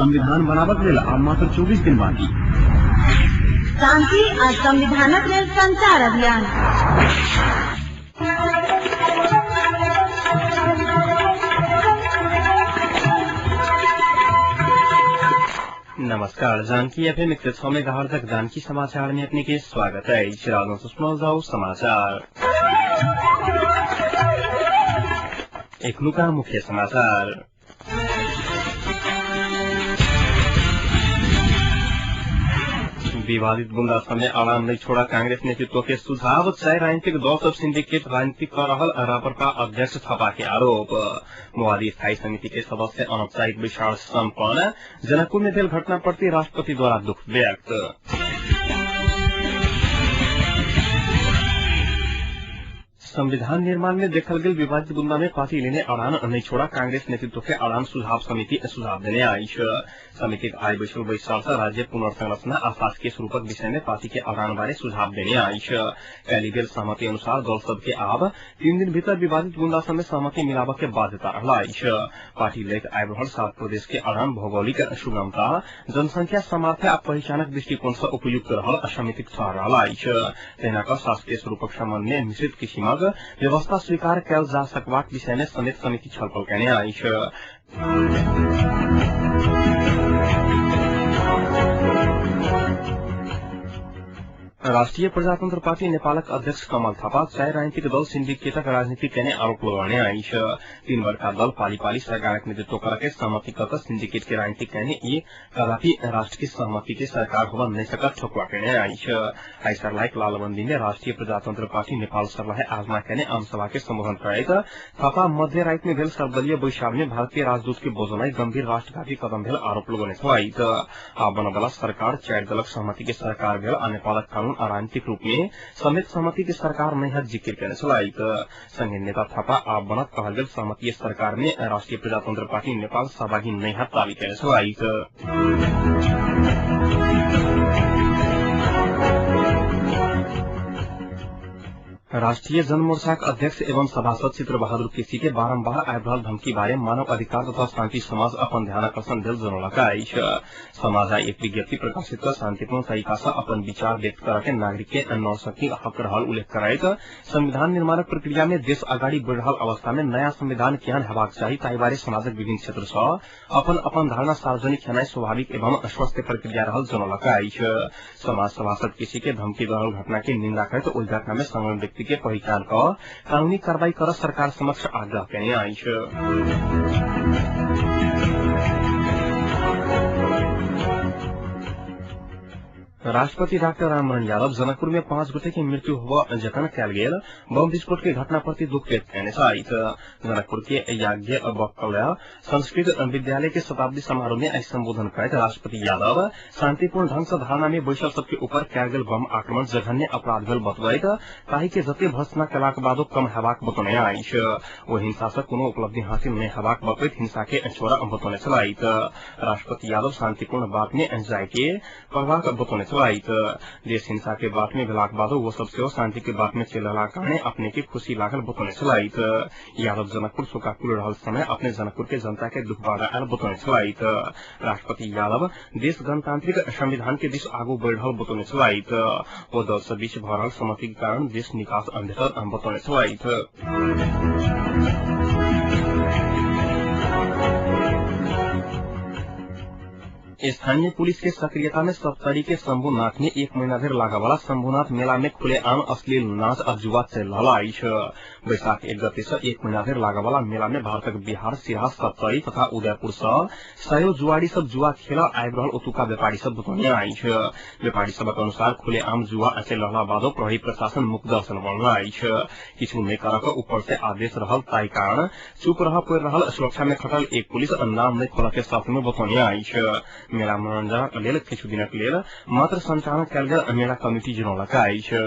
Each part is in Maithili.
संविधान बनाबक लेल आब मात्र 24 दिन बाकी। शांति आ संविधानक लेल संचार अभियान। नमस्कार, जानकी एफएम 106 मेगाहर्जक जानकी समाचार में अपने के स्वागत है। सुनल जाऊ समाचार। एखनुका मुख्य समाचार। विवादित बुंदा समय आराम नहीं छोड़ा कांग्रेस नेतृत्व के सुझाव। चार राजनीतिक दल सब सिंडिकेट राजनीति कर रहल राप्रपा अध्यक्ष थापा के आरोप। माओवादी स्थायी समिति के सदस्य अनौपचारिक विचार सम्पन्न। जनकपुर में भेल घटना प्रति राष्ट्रपति द्वारा दुख व्यक्त। संविधान निर्माण में देखल गेल विवादित बुंदा में पार्टी लेने अड़ान नहीं छोड़ा कांग्रेस नेतृत्व के अड़ान सुझाव समिति सुझाव देने आई। समिति आइ बैसल बैसार से राज्य पुनर्संरचना आ शासकीय स्वरूपक विषय में पार्टी के अड़ान बारे सुझाव देने आई। कैली भेल सहमति अनुसार दल सबके आब 3 दिन भीतर विवादित बुंदा सब में सहमति मिलाबक के बाध्यता रहल अछि। पार्टी लेख आबि रहल 7 प्रदेश के अड़ान भौगोलिक सुगमता, जनसंख्या सामर्थ्य आ पहिचानक दृष्टिकोण से उपयुक्त रहल समितिक ठहर रहल अछि। तहिना क शासकीय स्वरूपक सम्बन्ध में मिश्रित किसिमक व्यवस्था स्वीकार कैल जा सकबाक विषय में समेत समिति छलफल केने अछि। राष्ट्रिय प्रजातन्त्र पार्टी नेपालक अध्यक्ष कमल थापा चार राजनीतिक दल सिंडिकेटक राजनीति केने आरोप लगौने अछि। 3 बड़का दल पाली पाली सरकारक नेतृत्व करके सहमति कऽ सिंडिकेट के राजनीति केने ई कदापि राष्ट्र के सहमति के सरकार होब नहीं सकत ठोकुआ केने अछि। आइ सर्लाहीक लालबन्दी में राष्ट्रिय प्रजातन्त्र पार्टी नेपाल सर्लाही आजमा केने आमसभा के सम्बोधन करैत थापा मध्य राति में भेल सर्वदलीय बैसार में भारतीय राजदूत के बजौनाई गंभीर राष्ट्रघाती कदम भेल आरोप लगौने छलथि। आब बनबला सरकार 4 दलक सहमति के सरकार भेल आ नेपालक कानून राजनीतिक रूप में समेत सहमति के सरकार नहीं है जिक्र केने छलथि। संघीय नेता थापा आब बनत कहल गेल सहमति सरकार में राष्ट्रिय प्रजातन्त्र पार्टी नेपाल सहभागी नहीं है दावी केने छलथि। राष्ट्रिय जनमोर्चाक अध्यक्ष एवं सभासद चित्रबहादुर केसी के बारम्बार आबि रहल धमकी बारे मानव अधिकार तथा शान्ति समाज अपन ध्यानाकर्षण भेल जनौलक अछि। समाज एक विज्ञप्ति प्रकाशित कर शान्तिपूर्ण तरीका से अपन विचार व्यक्त करके नागरिक के नौसकी हक रहल उल्लेख करैत संविधान निर्माणक प्रक्रिया में देश अगाडि बढ़ि रहल अवस्था में नयाँ संविधान केहन हेबाक चाही ताहि बारे समाजक विभिन्न क्षेत्र सँ अपन अपन धारणा सार्वजनिक हेनाइ स्वाभाविक एवं स्वस्थ प्रक्रिया रहल जनौलक अछि। समाज सभासद केसी के धमकी रहल घटना के निन्दा करैत ओहि घटना में संलग्न व्यक्ति के पहिचान क कानूनी कार्रवाई कर सरकार समक्ष आग्रह केने अछि। राष्ट्रपति डाक्टर राममोहन यादव जनकपुर में 5 गोटे के मृत्यु हुआ जखन कैल गेल बम विस्फोट के घटना प्रति दुख व्यक्त केने छथि। जनकपुर के याज्ञ बकल्या संस्कृत विद्यालय के शताब्दी समारोह में आइ संबोधन करैत राष्ट्रपति यादव शांतिपूर्ण ढंग से धारणा में बैसल सबके ऊपर कैल गेल बम आक्रमण जघन्य अपराध भेल बतबैत ताहि के जते भर्त्सना केलाक बादो कम हेबाक बतौने अछि। ओ हिंसा से कोनो उपलब्धि हासिल नहि हेबाक बतबैत हिंसा के छोड़ा बतौने छलथि। राष्ट्रपति यादव शांतिपूर्ण बाट में जाय के पड़बाक बतौने छलथि। देश हिंसा के बाट में भेलाक बादो वो सब सेहो शांति के बाट में चलि रहलाक कारणे अपने के खुशी लागल बतौने छलथि। यादव जनकपुर शोकाकुल रहल समय अपने जनकपुर के जनता के दुख बाढ़ आयल बतौने छलथि। राष्ट्रपति यादव देश गणतांत्रिक संविधान के दिश आगू बढ़ि रहल बतौने छलथि। ओ दल सब बीच भऽ रहल सहमति के कारण देश निकास भेटल बतौने छलथि। स्थानीय पुलिस के सक्रियता में सप्तरी के शंभुनाथ में 1 महीना धरि लागेवाला शंभुनाथ मेला में खुलेआम अश्लील नाच आ जुआ चलि रहल अछि। वैशाख 1 गते से 1 महीना धरि लागेवाला मेला में भारतक बिहार, सिरहा, सप्तरी तथा उदयपुर सँ सयौं जुआरी सब जुआ खेल आबि रहल ओतुका व्यापारी सब बतौने अछि। व्यापारी सबक अनुसार खुलेआम जुआ चलि रहला बादो प्रहरी प्रशासन मुक दर्शन बनल अछि। किछु नहि करक ऊपर से आदेश रहल ताहि कारण चुप रह पड़ि रहल सुरक्षा में खटल एक पुलिस नाम नहि खोलऽ के शर्त में बतौने अछि। मेला मनोरंजनक लेल किछु दिनक लेल मात्र संचालन कैल गेल मेला कमिटी जनौलक अछि।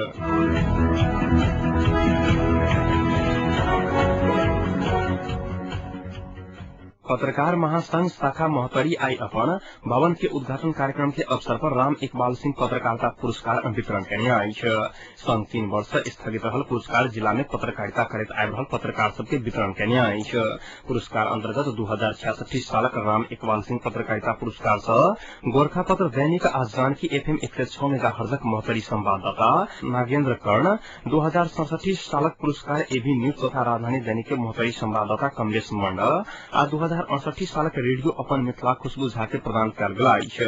पत्रकार महासंघ शाखा महोत्तरी आई अपन भवन के उद्घाटन कार्यक्रम के अवसर पर राम इकबाल सिंह पत्रकारिता पुरस्कार वितरण केने अछि। संघ 3 वर्ष स्थगित रहल पुरस्कार जिला में पत्रकारिता करैत आबि रहल पत्रकार सबके वितरण केने अछि। पुरस्कार अंतर्गत 2066 सालक राम इकबाल सिंह पत्रकारिता पुरस्कार सँ गोरखापत्र दैनिक आ जानकी एफएम 106 मेगाहर्जक महोत्तरी संवाददाता नागेन्द्र कर्ण, 2067 सालक पुरस्कार एभी न्यूज तथा राजधानी दैनिक के महोत्तरी संवाददाता कमलेश मंडल आ 2068 सालक रेडियो अपन मिथिला खुशबू झा के प्रदान कयल गेल अछि।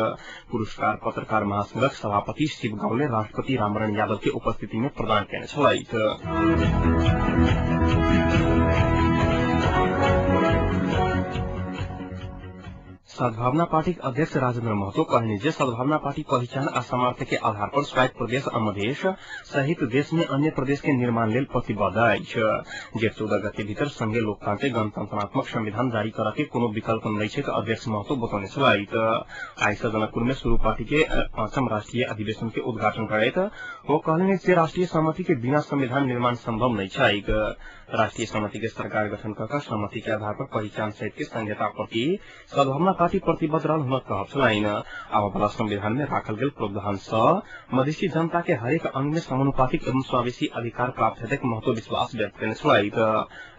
पुरस्कार पत्रकार महासंघक सभापति शिव गाउँले राष्ट्रपति रामवरण यादव के उपस्थिति में प्रदान केने छलथि। सद्भावना पार्टीक अध्यक्ष राजेन्द्र महतो कहलनि जे सद्भावना पार्टी पहिचान आ सामर्थ्य के आधार पर स्वायत्त प्रदेश आ मधेश सहित देश में अन्य प्रदेश के निर्माण लेल प्रतिबद्ध अछि। जेठ 14 गते भीतर संघीय लोकतांत्रिक गणतंत्रात्मक संविधान जारी करऽ के कोनो विकल्प नहि छै अध्यक्ष महतो बतौने छलथि। आइ सँ जनकपुर में शुरू पार्टी के 5म राष्ट्रीय अधिवेशन के उद्घाटन करैत ओ कहलनि जे राष्ट्रीय सहमति के बिना संविधान निर्माण संभव नहि छैक। राष्ट्रीय सहमति के सरकार गठन कऽ के सहमति के आधार पर पहिचान सहित के संघीयता प्रति सद्भावना पार्टी प्रतिबद्ध रहल हुनक कहब छलनि। आबऽवला संविधान में राखल गेल प्रावधान सँ मधेसी जनता के हरेक अंग में समानुपातिक एवं समावेशी अधिकार प्राप्त हेतैक महतो विश्वास व्यक्त केने छलथि।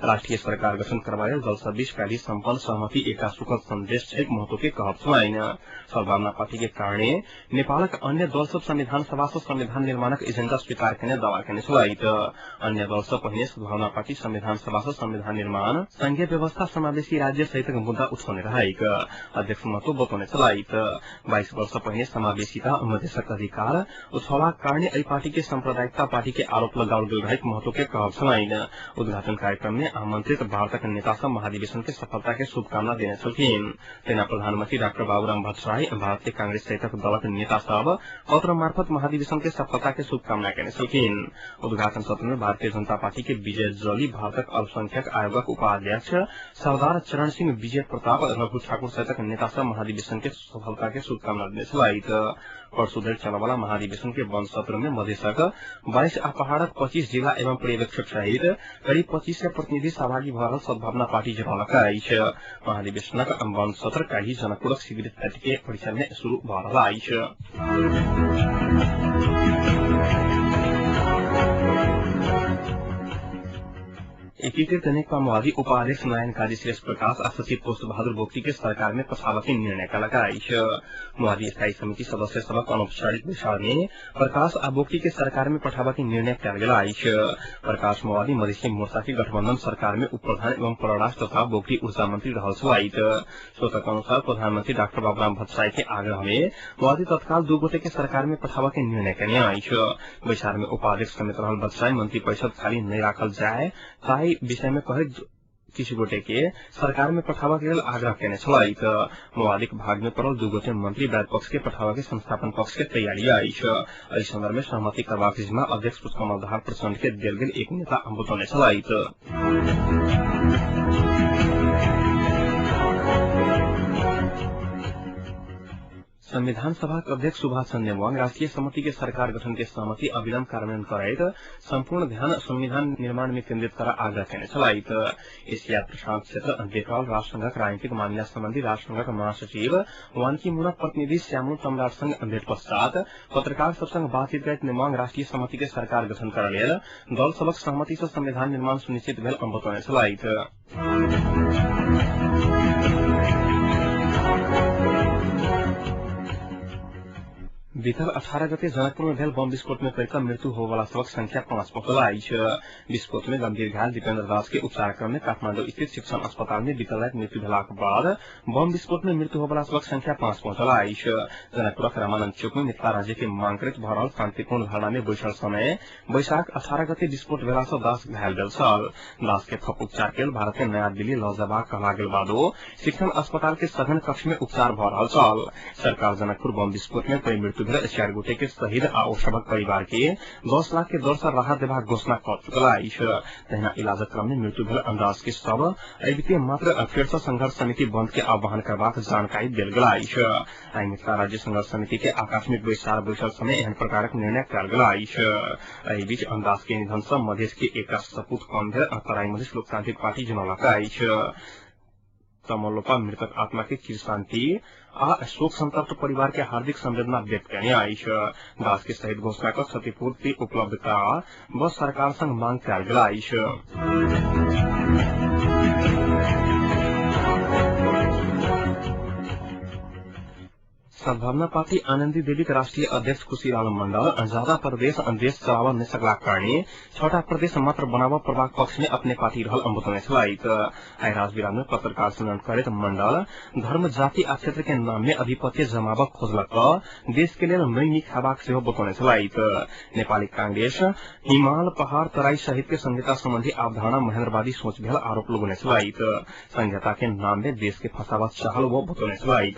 राष्ट्रीय सरकार गठन करबा लेल दल सब बीच काल्हि सम्पन्न सहमति एकटा सुखद संदेश छैक महतो के कहब छलनि। सद्भावना पार्टी के कारणे नेपालक अन्य दल सब संविधान सभा सँ संविधान निर्माणक एजेंडा स्वीकार केने दावा केने छलथि। अन्य दल सब पहिने सद्भावना पार्टी संविधान सभा सँ संविधान निर्माण, संघीय व्यवस्था, समावेशी राज्य सहितक मुद्दा उठौने रहैक अध्यक्ष महतो बतौने छलथि। 22 वर्ष पहिने समावेशिता मधेशक अधिकार उठौलाक कारणे एहि पार्टी के सांप्रदायिकता पार्टी के आरोप लगाओल गेल रहैक महतो के कहब छलनि। उद्घाटन कार्यक्रम में आमंत्रित भारतक नेता सब महाधिवेशन के सफलता के शुभकामना देने छलखिन। तेना प्रधानमंत्री डाक्टर बाबूराम भट्टराई भारतीय कांग्रेस सहितक दलक नेता सब पत्र मार्फत महाधिवेशन के सफलता के शुभकामना केने छलखिन। उद्घाटन सत्र में भारतीय जनता पार्टी के विजय जली, भारतक अल्पसंख्यक आयोगक उपाध्यक्ष सरदार चरण सिंह, विजय प्रताप, रघु ठाकुर सहितक नेता सब महाधिवेशन के सफलता के शुभकामना देने छलथि। परसू धरि चलऽवला महाधिवेशन के बंद सत्र में मधेशक 22 आ पहाड़क 25 जिला एवं पर्यवेक्षक सहित करीब 2500 प्रतिनिधि सहभागी भऽ रहल सद्भावना पार्टी जनौलक अछि। महाधिवेशनक बंद सत्र काल्हि जनकपुरक शिविर के परिसर में शुरू भऽ रहल अछि। एकीकृत नेकपा माओवादी उपाध्यक्ष नारायण काजी श्रेष्ठ प्रकाश आ सचिव पोस्ट बहादुर बोगटी के सरकार में पठाबऽ के निर्णय कयलक अछि। माओवादी स्थायी समिति सदस्य सभक अनौपचारिक बैसार में प्रकाश आ बोगटी के सरकार में पठाबऽ के निर्णय कयल गेल अछि। प्रकाश माओवादी मधेसी मोर्चा के गठबंधन सरकार में उप प्रधान एवं परराष्ट्र तथा बोगटी ऊर्जा मंत्री रहल छलथि। स्रोतक अनुसार प्रधानमंत्री डाक्टर बाबूराम भट्टराई के आग्रह में माओवादी तत्काल 2 गोटे के सरकार में पठाबऽ के निर्णय कयने अछि। बैसार में उपाध्यक्ष समेत रहल भट्टराई मंत्री परिषद खाली नहि राखल जाय ताहि विषय में कहैत किछु गोटे के सरकार में पठाबऽ के लेल आग्रह केने छलथि। माओवादीक भाग में पड़ल 2 गोटे मंत्री वैध पक्ष के पठाबऽ के संस्थापन पक्ष के तैयारी अछि। एहि संदर्भ में सहमति करबाक जिम्मा अध्यक्ष पुष्पकमल दाहाल प्रचण्ड के देल गेल एक नेता बतौने छलथि। संविधान सभाक अध्यक्ष सुभाष चन्द्र नेवाङ राष्ट्रिय सहमति के सरकार गठन के सहमति अविलम्ब कार्यान्वयन करैत सम्पूर्ण ध्यान संविधान निर्माण में केन्द्रित कर आग्रह केने छलथि। एशिया प्रशांत क्षेत्र देख रहल राष्ट्रसंघक राजनीतिक मामिला सम्बन्धी राष्ट्रसंघक महासचिव वानकी मूनक प्रतिनिधि श्यामल सम्राटसँग भेट पश्चात पत्रकार सबसँग बातचीत करैत नेवाङ राष्ट्रिय सहमति के सरकार गठन करऽ लेल दल सभक सहमति सँ संविधान निर्माण सुनिश्चित भेल बतौने छलथि। बीतल 18 गते जनकपुर में भेल बम विस्फोट में पड़िकऽ मृत्यु होबयवला सबक संख्या 5 पहुंचल अछि। विस्फोट में गंभीर घायल दीपेन्द्र दास के उपचार क्रम में काठमांडू स्थित शिक्षण अस्पताल में बीतल राति मृत्यु भेलाक बाद बम विस्फोट में मृत्यु होबयवला सबक संख्या 5 पहुंचल अछि। जनकपुरक रामानंद चौक में मिथिला राज्य के मांग करैत भऽ रहल शांतिपूर्ण धरना में बैसल समय वैशाख 18 गते विस्फोट भेला सँ दास घायल भेल छल। दास के थप उपचार के लेल भारत के नया दिल्ली लऽ जेबाक कहला गेल बादो शिक्षण अस्पताल के सघन कक्ष में उपचार भऽ रहल छल। सरकार जनकपुर बम विस्फोट में पड़ि मृत्यु भेल 4 गोटे के शहीद आ ओ सभक परिवार के 10 लाख के दर सँ राहत देबाक घोषणा कऽ चुकल अछि। तहिना इलाजक क्रम में मृत्यु भेल अंदाज के शव अबिते मात्र फेर सँ संघर्ष समिति बंद के आह्वान करबाक जानकारी देल गेल अछि। आइ मिथिला राज्य संघर्ष समिति के आकस्मिक बैसार बैसल समय एहन प्रकारक निर्णय कयल गेल अछि। एहि बीच अंदाज के निधन सँ मधेश के एकटा सपूत कम भेल तराई मधेश लोकतांत्रिक पार्टी जनौलक अछि। तमलोपा मृतक आत्मा के चिर शान्ति आ शोक संतप्त परिवार के हार्दिक संवेदना व्यक्त कयने अछि। दास के शहीद घोषणा क क्षतिपूर्ति उपलब्ध करा बस सरकार संग मांग कयल गेल अछि। सद्भावना पार्टी आनन्दी देवीक राष्ट्रिय अध्यक्ष खुशीलाल मण्डल ज्यादा प्रदेश देश चलाव नहि सकलाक कारणे छटा प्रदेश मात्र बनाव पड़बाक पक्ष में अपने पार्टी रहल बतौने छलथि। आइ राजविराज में पत्रकार सम्मेलन करैत मण्डल धर्म, जाति आ क्षेत्र के नाम में आधिपत्य जमाव खोजलक त देश के लेल नहि नीक हेबाक सेहो बतौने छलथि। नेपाली कांग्रेस हिमाल, पहाड़, तराई सहित के संहिता सम्बन्धी अवधारणा महेन्द्रवादी सोच भेल आरोप लगौने छलथि। संहिता के नाम में देश के फंसाव चाहल वो बतौने छलथि।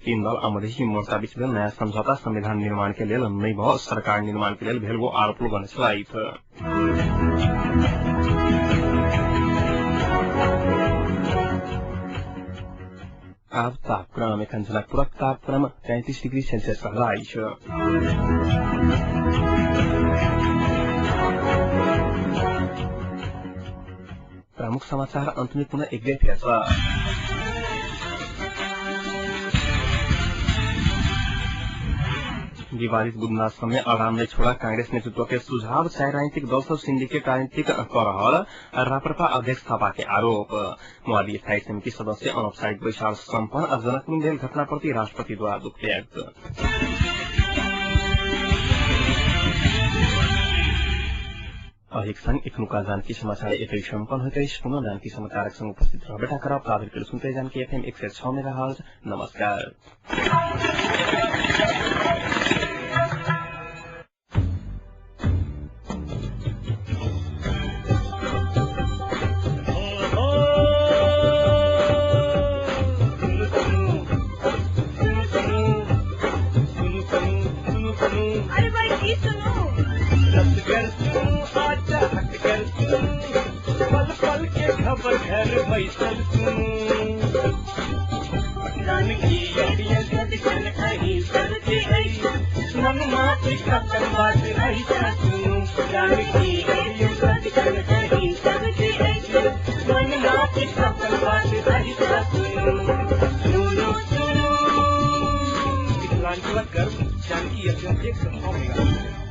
तीन दल आ मधेसी मोर्चा बीच भेल नयाँ समझौता संविधान निर्माण के लेल नहि भ सरकार निर्माण के लेल भेल वो आरोप लगौने छलथि। आब तापक्रम। एखन जनकपुरक तापक्रम 33 डिग्री सेल्सियस रहल अछि। प्रमुख समाचार अंत में पुनः एक बेर फेर। विवादित बुधनाथ समय आराम नै छोड़ा कांग्रेस नेतृत्व के सुझाव चाहे राजनीतिक दल सब सिंडिकेट राजनीतिक क रहल राप्रपा अध्यक्ष थापा के आरोप। माओवादी स्थायी समिति सदस्य अनौपचारिक बैसार सम्पन्न आ जनकपुर भेल घटनाप्रति राष्ट्रपतिद्वारा दुख व्यक्त। अहिक संग एखनुका जानकी समाचार एतै सम्पन्न होइत अछि। पुनः जानकी समाचारक संग उपस्थित रहबेटा करब। ताधरि सुनते जानकी एफएम 106 मेगाहर्ज। नमस्कार। अरे भाई की सुनू, पल पल के खबर घर बैसल सुनू, जानकी सुनू, जानकी सुनू सुनू मिथिलांचलक गर्व जानकी एफएम 106 मेगाहर्ज।